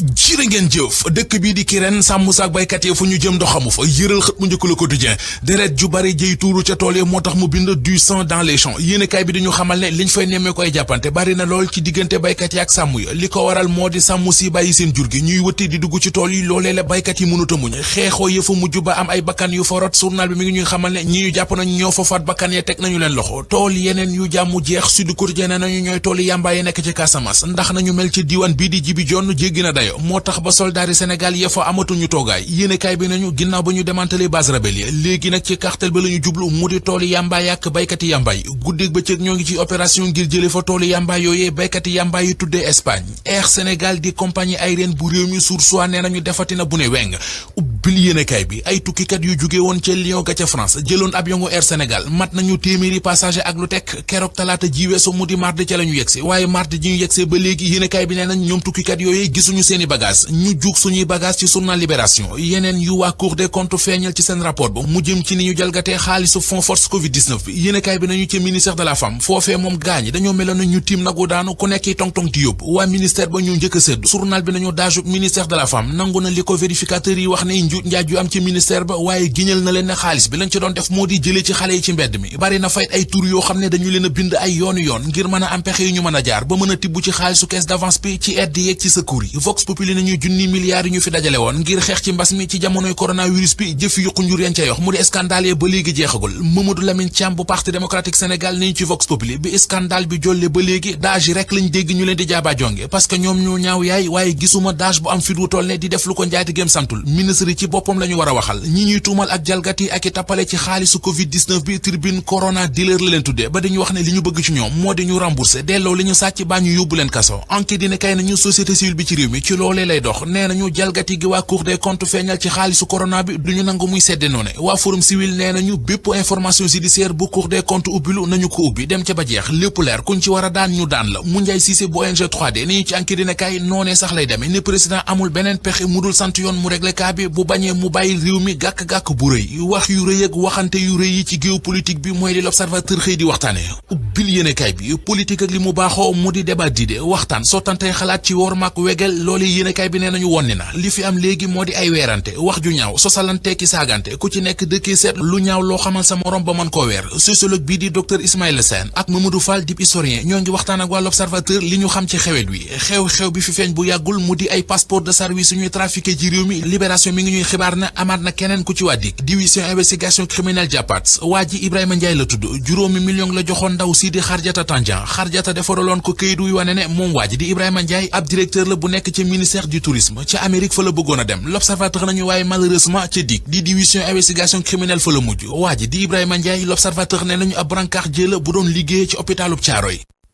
jërë ngeen jëf dëkk bii di Kirène sàmm saak baykat yi fu ñu jëm doxamu fa yëral xët mu njëkk Le Quotidien deret ju bari jëy tuuru ca tool yi moo tax mu bind du sang dans les champs yéenekaay bi dañu xamal ne liñ fay nemmee koy jàppante bari na lool ci diggante baykat yi ak sàmm yi li ko waral moo di sàmm si bàyyi seen jur gi ñuy wëtti di dugg ci tool yi loolee la baykat yi mënuta muñ xeexoo yëfa mujj ba am ay bakkan yu fa rot journal bi mi ngi ñuy xamal ne ñi ñu jàpp nañu ñoo fa faat bakkan ya teg nañu leen loxo tool yeneen yu jàmm jeex Sud Quotidien nañu ñooy tool yi yàmbaa yi nekk ci Casamance ndax nañu mel ci diiwaan bii di Jibi Jonn jéggi na dayo moo tax ba soldaari Sénégal ya fa amatuñu toogaay yéenekaay bi nañu ginnaaw ba ñu démantelé base rebelle yi léegi nag ci cartel ba la ñu jublu mu di tooli yàmbaay ak baykati yàmbaay guddeeg bëccëg ñoo ngi ci opération ngir jële fa tooli yàmbaay yooyee baykati yàmbaay yi tuddee Espagne Air Sénégal di compagnie aérienne bu réew mi Source A nee nañu defatina bu ne weng ubbil yéenekaay bi ay tukkikat yu jóge woon ca Lyon ga ca France jëloon avion Air Sénégal mat nañu téeméeri passager ak lu tekk keroog talaata ji weesu mu di mardi ca la ñu yegsi waaye mardi ji ñu yegsee ba léegi yéenekaay bi nee nañ ñoom tukkikat yooyee gisuñu seeni bagage ñu juug suñuy bagage ci journal Libération yeneen yu waa Cour des comptes feeñal ci seen rapport ba mu jëm ci ni ñu jalgatee xaalisu fonds force Covid-19 bi yéenekaay bi nañu ci ministère de la femme foofee moom gaañi dañoo meloon na ñu tiim nagu daanu ku nekk tong-tong ti yóbbu waa ministère ba ñu njëkk a sédd journal bi nañu daajub ministère de la femme nangu na li ko vérificateur yi wax ne njuuj njaaj yu am ci ministère ba waaye giñal na leen ne xaalis bi lañ ci doon def moo di jëlee ci xale yi ci mbedd mi bari na fayit ay tur yoo xam ne dañu leen a bind ay yoonu yoon ngir mën a am pexe yu ñu mën a jaar ba mën a tibb ci xaalisu caisse d'avance bi ci aide yeeg ci secours yi Vox Populi nañu junni milliards yi ñu fi dajale woon ngir xeex ci mbas mi ci jamonoy coronavirus bi jëf yuqu njur yañ ca yox mu di scandale yi ba léegi jeexagul Mamadou Lamine Thiam bu Parti démocratique Sénégal nañu ci Vox Populi bi scandale bi jolle ba léegi daaj yi rek lañ dégg ñu leen di jaaba jonge parce que ñoom ñoo ñaaw yaay waaye gisuma daaj bu am fit wu toll ne di def lu ko njaati gém santul ministre yi ci boppam la ñu war a waxal ñi ñuy tuumal ak jalgati ak i tappale ci xaalisu Covid-19 bi tribune corona dealer la leen tuddee ba dañu wax ne li ñu bëgg ci ñoom moo di ñu rembourser delloo li ñu sàcc baa ñu yóbbu leen kaso enquête dina kay nañu société civile bi ci réew mi ci loolee lay dox nee nañu jalgati gi waa Cour des comptes feeñal ci xaalisu corona bi duñu nangu muy sedde noone waa forum civil nee nañu bépp information judiciaire bu Cour des comptes ubbilu nañu ko ubbi dem ca ba jeex lépp leer kuñ ci war a daan ñu daan la mu njaay Cissé bu ONG 3D ni ñu ci enquête dina kay noonee sax lay demee ne président amul beneen pexe mu dul sant yoon mu régler cas bi bu bañee mu bàyyi réew mi gàkk-gàkk bu rëy wax yu rëy ak waxante yu rëy yi ci géopolitique bi mooy li l'observateur xëy di waxtaane ubbil yéenekaay bi politique ak li mu baaxoo mu di débat d'idées waxtaan sottantey xalaat ci wor maak wegel loolu yéenekaay bi nee nañu wonni na li fi am léegi moo di ay weerante wax ju ñaaw sosalante ki saagante ku ci nekk dëkkee seet lu ñaaw loo xamal sa morom ba mën koo weer sociologue bii di docteur Ismaïla Sène ak Mamadou Fall dib historien ñoo ngi waxtaan ak waa l'observateur li ñu xam ci xewet wi xew-xew bi fi feeñ bu yàggul mu di ay passeport de service ñuy trafiqué ci réew mi libération mi ngi ñuy xibaar na amaat na keneen ku ci wàddik division investigation criminelle jàppaat waa ji Ibrahima Ndiaye la tudd juróomi million la joxoon ndaw si di Xarjata Tandian Xarjata defaraloon ko këyit wuy wane ne moom waa ji di Ibrahima Ndiaye ab directeur la bu nekk ci ministère du tourisme ca Amérique fa la bëggoon a dem l'observateur nañu waaye malheureusement ca DIC di division investigation criminelle fa la mujj waa ji di Ibrahima Ndiaye l'observateur ne nañu ab brancardier la bu doon liggéey ci hôpitalub Thiaroye